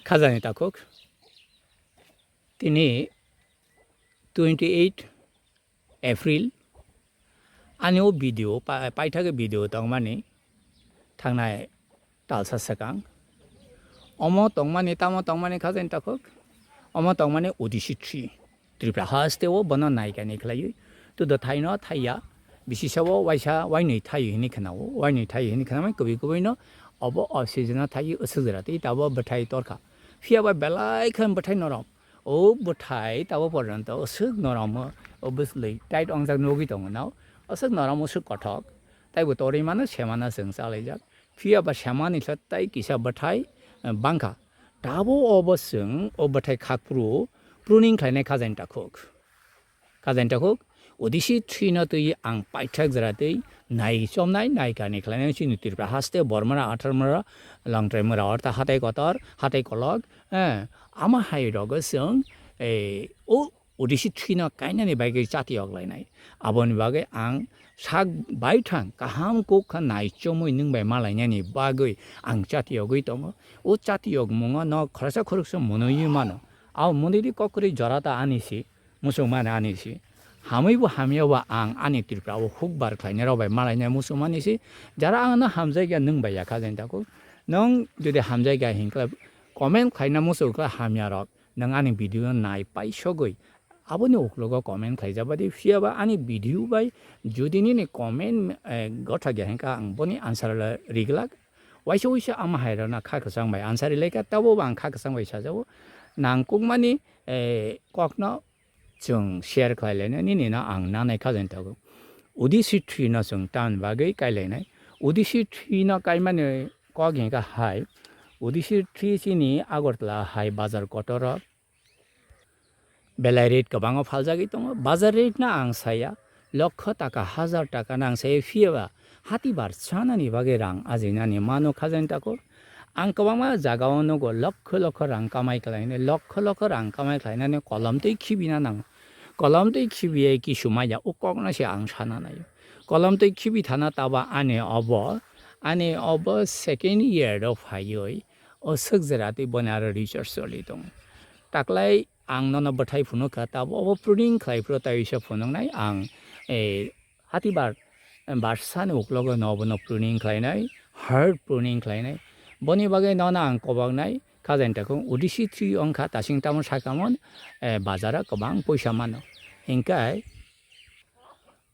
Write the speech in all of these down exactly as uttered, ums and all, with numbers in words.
Khajani takhuk. Tini twenty eight April. Ani o video, pa-, paithak video tongmani thangnai talsa swkang. Omo tongmani, tamo tongmani khajani takhuk. Omo tongmani Odissi three. Tripura haste o bono naikani khlaiwi. Tudo thaino thaiya. Bisisa o waisa wainwi thai hini khnao. Wainwi thai hini khnamai kubui kubui no obo off season o thai aswk jora tei tabo bwthai torkha. Phiya ba belai khe bwthai norom. O bwthai tabo porjonto aswk norom o, obviously tight ongjak nugwi tongo no. Aswk norom aswk kothok. Taibo torwi mano semana chwng chalaijak. Phiya ba semani khe tai kisa bwthai, eh, bangkha. Tabo obo chwng o bwthai khakphuru pruning khlainai khajani takhuk. Khajani takhuk, Odissi three no twi ang paithak jora twi nai chomnai, nai kani khlainai chini Tripura haste, Bormara, Atharmara, Langtraimara, ortha hatai kotor, hatai kolok, eh, ama hai rogo chwng, eh, o Odissi three no kainani bagwi chati yok lainai. Aboni bagwi ang sak baithang kaham kok kha nai chomwi nwng bai malainani bagwi ang chati yogwi tongo. O chati yokmungo no khoroksa khoroksa mwnwi mano. Abo mwnwi di kokrwi jora ta ani si, muchung mani ani si. Hamwi bo hamya bo ang ani Tripura o hukbar khlainai rok bai malainai muchung mani si. Jara ang no hamjai kha nwng bai ya kha jani takhuk. Nwng jodi hamjai kha hinkhe comment khlaina muchung kha hamya rok. Nwng ani video no nai pai sogwi aboni uklogo comment khlaijak bai di, phiya ba ani video bai jodi nini comment, eh, gotha khe hinkhe ang boni answer le riglak. Waisa waisa ama hai rok na kha kwchang bai answer rilai kha, tabo bo ang kha kwchang bai sajao. Nangkukmani, eh, kokno chwng share khlai lainai, nini no ang nanai khajani takhuk. Odissi three no chwng tamni bagwi kai lainai. Odissi three no kaimani kok hinkhe hai, Odissi three chini Agartala hai bazar kotor o belai rate kwbangma phaljagwi tongo. Bazar rate no ang saya, lokho taka, hazar taka no ang saya, phiya ba hati bar chanani bagwi rang ajinani mano khajani takhuk. Ang kwbangma jagao nugo, lokho lokho rang kamai khlainai, lokho lokho rang kamai khlainani kolom twi khibina nango. Kolom twi khibiya kisu maya, o kokno se ang sana naio. Kolom twi khibi thana taba ani obo, ani obo second year o phaiwi, o swk jora twi boni aro research choli tongo. Taklai ang nono bwthai phunuk kha, tabo obo pruning khlai phuru tei uisa phunuknai ang, eh, hati bar, barsani uklogo no obono pruning khlainai, hard pruning khlainai. Boni bagwi nono ang kobaknai, khajani takhuk Odissi three wngkha, tasing tamo sakamon, eh, bazaro kwbang poisa mano. Hinkhe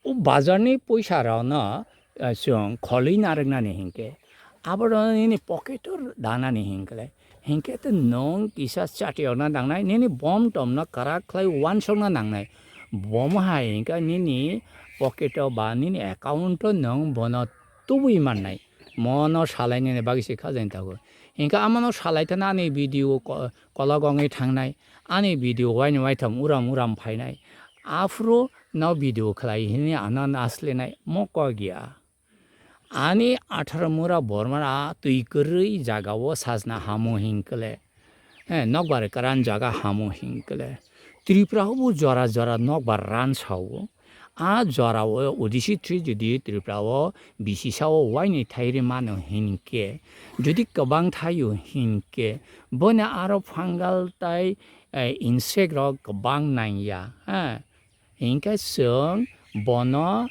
o bazarni poisa rokno, eh, chwng kholwi narwknani hinkhe, aborok nini pocket o danani hinkhe, hinkhe tei nwng kisa chati yokna nangnai, nini bom tomno kwrak khlai uansukna nangnai. Bom hai hinkhe nini pocket o ba nini account o nwng bono tubui mannai. Mono salainani bagwi se khajani tago. Hinkhe amano salai thana ani video ko-, kolok wngwi thangnai, ani video waini waitham uram uram phainai. Aphuru no video khlai hini ano naslenai mo kok ya. Ani atharo mura bormara twi kwrwi jagao sajna hamo hinkle. Eh, nokbar kwran jaga hamo hinkle. Tripura o bo jora jora nokbar ran sao. A jora o Odissi three jodi Tripura o bisisa o waini thairi mano hinkhe, jodi kwbang thaio hinkhe, bono aro fungal tai, eh, insect rok kwbang nangya, ha. Hinkhe chwng bono,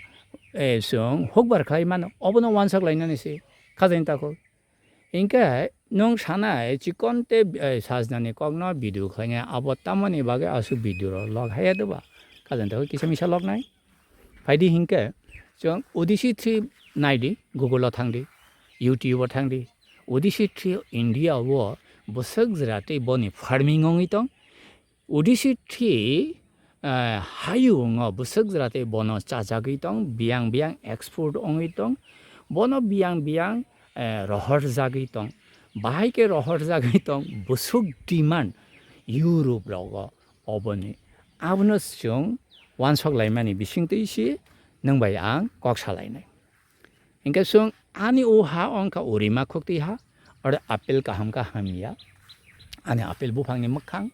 eh, chwng hukbar khlai mano, obono uansuk lainani se khajani takhuk. Hinkhe nwng sanai chikon tei, eh, sajnani kokno video khlainai, abo tamoni bagwi aswk video rok log haiya doba? Khajani takhuk kisa misa lognai. Phaidi hinkhe chwng Odissi three naidi, Google o thangdi, YouTube o thangdi. Odissi three India o bwswk jora tei boni farming wngwi tong. Odissi three, eh, hayungo bwswk jora tei bono chajagwi tong, biyang biyang export wngwi tong, bono biyang biyang, eh, rohorjagwi tong, bahai khe rohorjagwi tong, bwswk demand Europe rogo oboni. Abono chwng uansuk laimani bisingtwi se nwng bai ang kok salainai. Hinkhe chwng ani o ha wngkha urima khuktwi ha, oro apple kaham kha hamya, ani apple buphangni mwkhang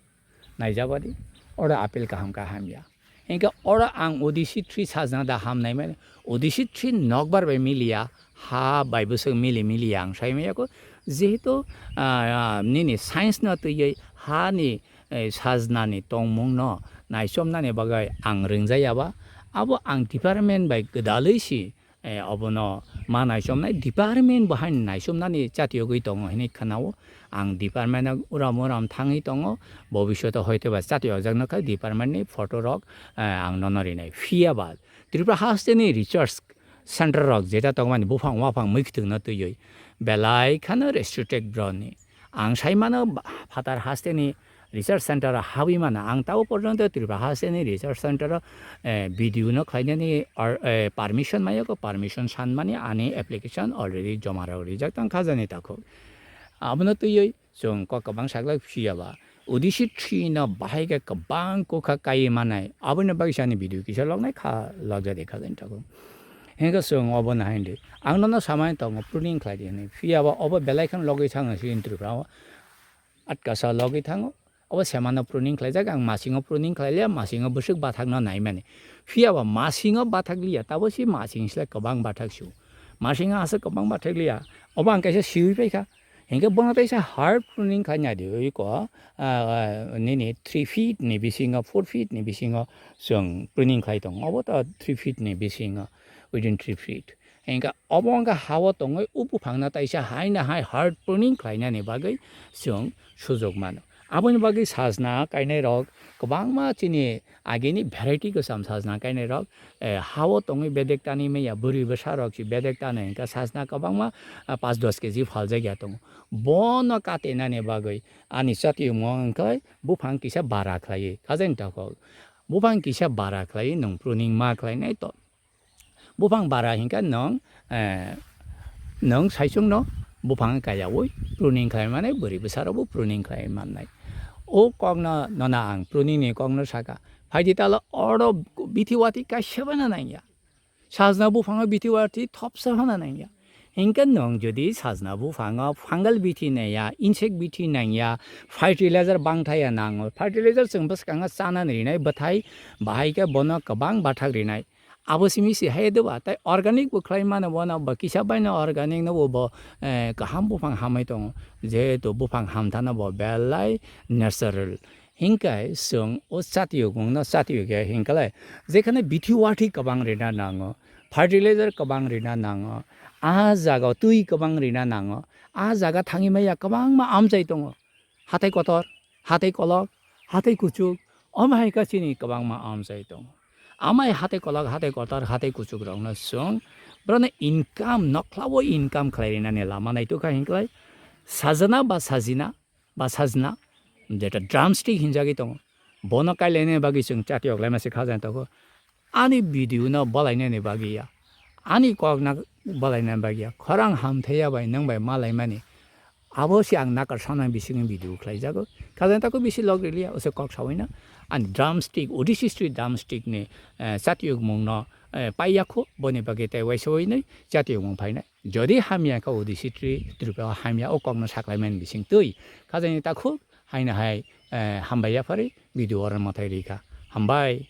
naijabadi, oro apple kaham kha hamya. Hinkhe oro ang Odissi three sajna da hamnai mani, Odissi three nokbar bai miliya, ha bai bwswk mili miliya ang sai maya kho, Jehetu, ah, ah, nini science no twiwi ha ni, eh, sajna ni tongmung no naichomnani bagwi ang rwngjaya ba, abo ang department bai gwdalwi si, eh, obono ma naichomnai, department bo haino naichomnani chatiyogwi tongo hinwi khwnao. Ang department o uram uram thangwi tongo, bobishoto hoitoba chatiyojakno kha department ni photo rok, eh, ang nono rinai. Phiya ba Tripura haste ni research center rok jeta tongmani buphang waphang mui khwtwng no twiwi belai khano restricted bro ni. Ang sai mano ba-, phatar haste ni research center o habwi mano. Ang tabo porjonto Tripura haste ni research center o, eh, video no khlainani or, eh, permission mayo ko, permission sanmani ani application already joma rok rijak tang khajani takhuk. Abono twiwi chwng kok kwbang saklai phiya ba. Odisha three no bahai khe kwbang kokha kaiwi manai. Aboni bagwi sani video kisa loknai kha, lokjadi khajani takhuk. Hinkhe chwng obo nahai di. Ang nono samani tongo pruning khlai di hinwi. Phiya ba obo belai kheno logwi thango chini Tripura o. Atkasa logwi thango. Obo semano pruning khlaijak, ang masingo pruning khlai liya, masingo bwswk bathakno naimani. Phiya ba masingo bathak liya, tabo si masing sle kwbang bathak su. Masingo aswk kwbang bathak liya. Obo ang kaisa siwi paikha. Hinkhe bono teisa hard pruning khlai nai di, oi ko, ah, nini three feet ni bisingo, four feet ni bisingo chwng pruning khlai tongo. Obo to three feet ni bisingo, within three feet. Hinkhe obo wngkha ha-o tongwi o buphangno teisa haino hai hard pruning khlainani bagwi chwng sujok mano. Aboni bagwi sajna kainai rok kwbangma chini agini variety kwcham sajna kainai rok, eh, ha-o tongwi bedek tanwi manya, bwrwi bwsa rok si bedek tanwi hinkhe sajna kwbangma, ah, panch dos kg phaljak ya tongo. Bono katenani bagwi ani chatiyungmo wngkhe buphang kisa bara khlaiwi khajani takhuk. Buphang kisa bara khlaiwi nwng pruning ma khlainai to. Buphang bara hinkhe nwng, eh, nwng saichungno buphang kayaui pruning khlai mannai, bwrwi bwsarokbo pruning khlai mannai. O kokno nono ang pruning ni kokno saka. Phaidi talo oro bithi watwi kaisa phano nangya. Sajna buphango bithi watwi thopsa phano nangya. Hinkhe nwng jodi sajna buphango fungal bithi nangya, insect bithi nangya, fertilizer bangthaya nango. Fertilizer chwng bwskango chanani rinai bwthai, bahai khe bono kwbang bathak rinai. Abo simi si hai de ba, tai organic bo khlai mano bono, bo kisa baino organic no bo, bo, eh, kaham buphang hamwi tongo. Jehetu buphang hamthano bo belai natural. Hinkhe chwng o chatiyokmungno chatiyokya hinkalai, jekhane bithi watwi kwbang rina nango, fertilizer kwbang rina nango, a jaga twi kwbang rina nango, a jaga thangwi maya kwbangma amchai tongo. Hatai kotor, hatai kolok, hatai kuchuk, omo hai khe chini kwbangma amchai tongo. Amai hatai kolok, hatai kotor, hatai kuchuk rokno chwng borokno income, nokhlao income khlai rinani lama naitokha hinklai sajana ba sajina ba sajna, jeta drumstick hinjagwi tongo. Bono kailainani bagwi chwng chatiyok laima se khajani tongo. Ani video no balainani bagwi ya, ani kok na balainani bagwi ya, khorang hamthaiya bai nwng bai malaimani. Abo se ang nakar sana bisingni video khlaijago. Khajani tako bisi log riliya, ose kok sawina. Ani drumstick, Odisha Street drumstick ni, eh, chatiyokmung no, eh, paiyakho, boni bagwi tei waisa wainwi chatiyokmung phainai. Jodi hamya kha Odisha Tri-, Tripura o hamya o kokno saklaimani bising twi. Khajani takhuk haino hai, eh, hambai yaphari video oro mwtai rikha. Hambai.